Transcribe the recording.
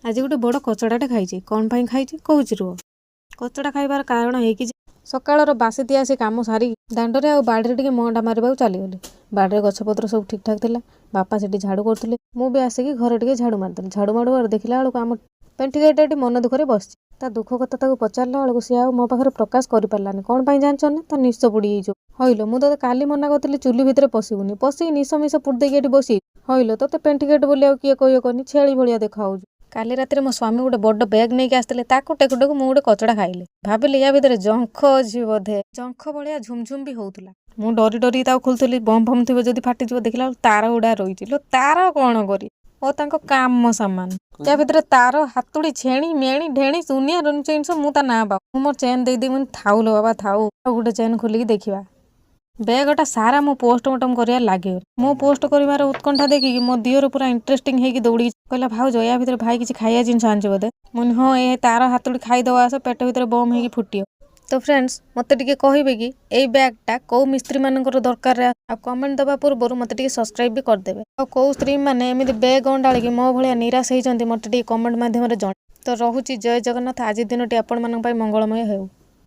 ଆଜି ଗୋଟେ ବଡ଼ କଚଡ଼ାଟେ ଖାଇଛି। କ'ଣ ପାଇଁ ଖାଇଛି କହୁଛି ରୁହ। କଚଡ଼ା ଖାଇବାର କାରଣ ହେଇକି ଯେ ସକାଳର ବାସି ତିଆସି କାମ ସାରିକି ଦାଣ୍ଡରେ ଆଉ ବାଡ଼ିରେ ଟିକେ ମଣ୍ଡା ମାରିବାକୁ ଚାଲିଗଲି। ବାଡ଼ିରେ ଗଛପତ୍ର ସବୁ ଠିକ୍ଠାକ୍ ଥିଲା। ବାପା ସେଠି ଝାଡ଼ୁ କରୁଥିଲେ, ମୁଁ ବି ଆସିକି ଘରେ ଟିକେ ଝାଡ଼ୁ ମାରିଦେଲି। ଝାଡ଼ୁ ମାରୁ ମାରୁ ଦେଖିଲା ବେଳକୁ ଆମ ପେଣ୍ଠିଗାଈଟା ଏଠି ମନ ଦୁଃଖରେ ବସିଛି। ତା ଦୁଃଖ କଥା ତାକୁ ପଚାରିଲା ବେଳକୁ ସିଏ ଆଉ ମୋ ପାଖରେ ପ୍ରକାଶ କରିପାରିଲାନି। କ'ଣ ପାଇଁ ଜାଣିଛ ନା? ତା ନିଶ ପୋଡ଼ି ହେଇଯିବ। ହଇଲୋ, ମୁଁ ତୋତେ କାଲି ମନା କରିଥିଲି ଚୁଲି ଭିତରେ ପଶିବୁନି, ପଶିକି ନିଶ ମିଶ ପୋଡ଼ି ଦେଇକି ଏଠି ବସି। ହଇଲୋ, ତୋତେ ପେଣ୍ଠିକେଟ୍ ବୋଲି ଆଉ କିଏ କହିବ କହନି? ଛେଳି ଭଳିଆ ଦେଖାହଉଛୁ। କାଲି ରାତିରେ ମୋ ସ୍ୱାମୀ ଗୋଟେ ବଡ଼ ବ୍ୟାଗ୍ ନେଇକି ଆସିଥିଲେ। ତାକୁ ଟେକୁ ଟେକୁ ମୁଁ ଗୋଟେ କଚଡ଼ା ଖାଇଲି। ଭାବିଲି ୟା ଭିତରେ ଜଙ୍ଖ ଅଛି ବୋଧେ। ଜଙ୍ଖ ଭଳିଆ ଝୁମଝୁମ ବି ହଉଥିଲା। ମୁଁ ଡରି ଡରିକି ତାକୁ ଖୋଲୁଥିଲି, ବମ୍ ଫମ୍ ଥିବ ଯଦି ଫାଟିଯିବ। ଦେଖିଲା ବେଳକୁ ତାର ଗୁଡ଼ା ରହିଛି। ଲୋ, ତାର କ'ଣ କରି ଓ ତାଙ୍କ କାମ ସାମାନ। ୟା ଭିତରେ ତାର, ହାତୁଡ଼ି, ଛେଣି ମେଣି ଢେଣି ଦୁନିଆ ଜିନିଷ। ମୁଁ ତା ନାଁ ପାଉ ମୁଁ ମୋର ଚେନ୍ ଦେଇଦେଇ ମୁଁ ଥାଉ ଲୋ ବାବା ଥାଉ, ଆଉ ଗୋଟେ ଚେନ୍ ଖୋଲିକି ଦେଖିବା। ବ୍ୟାଗଟା ସାରା ମୁଁ ପୋଷ୍ଟମର୍ଟମ କରିବାରେ ଲାଗିଗଲି। ମୁଁ ପୋଷ୍ଟ କରିବାର ଉତ୍କଣ୍ଠା ଦେଖିକି ମୋ ଦିଅର ପୁରା ଇଣ୍ଟରେଷ୍ଟିଂ ହେଇକି ଦୌଡ଼ିକି କହିଲା, ଭାଉଜ, ୟା ଭିତରେ ଭାଇ କିଛି ଖାଇବା ଜିନିଷ ଆଣିଛି ବୋଧେ। ମୁଁ କହିଲି, ହଁ, ଏ ତାର ହାତୁଡ଼ି ଖାଇଦେବା ଆସ, ପେଟ ଭିତରେ ବମ୍ ହେଇକି ଫୁଟିବ। ତ ଫ୍ରେଣ୍ଡସ୍, ମୋତେ ଟିକେ କହିବେ କି ଏଇ ବ୍ୟାଗଟା କେଉଁ ମିସ୍ତ୍ରୀମାନଙ୍କର ଦରକାର? ଆଉ କମେଣ୍ଟ ଦେବା ପୂର୍ବରୁ ମୋତେ ଟିକେ ସବସ୍କ୍ରାଇବ୍ ବି କରିଦେବେ। ଆଉ କେଉଁ ସ୍ତ୍ରୀମାନେ ଏମିତି ବ୍ୟାଗ୍ ଅଣ୍ଡାଳିକି ମୋ ଭଳିଆ ନିରାଶ ହେଇଛନ୍ତି, ମୋତେ ଟିକେ କମେଣ୍ଟ ମାଧ୍ୟମରେ ଜଣା। ତ ରହୁଛି, ଜୟ ଜଗନ୍ନାଥ। ଆଜି ଦିନଟି ଆପଣମାନଙ୍କ ପାଇଁ ମଙ୍ଗଳମୟ ହେଉ।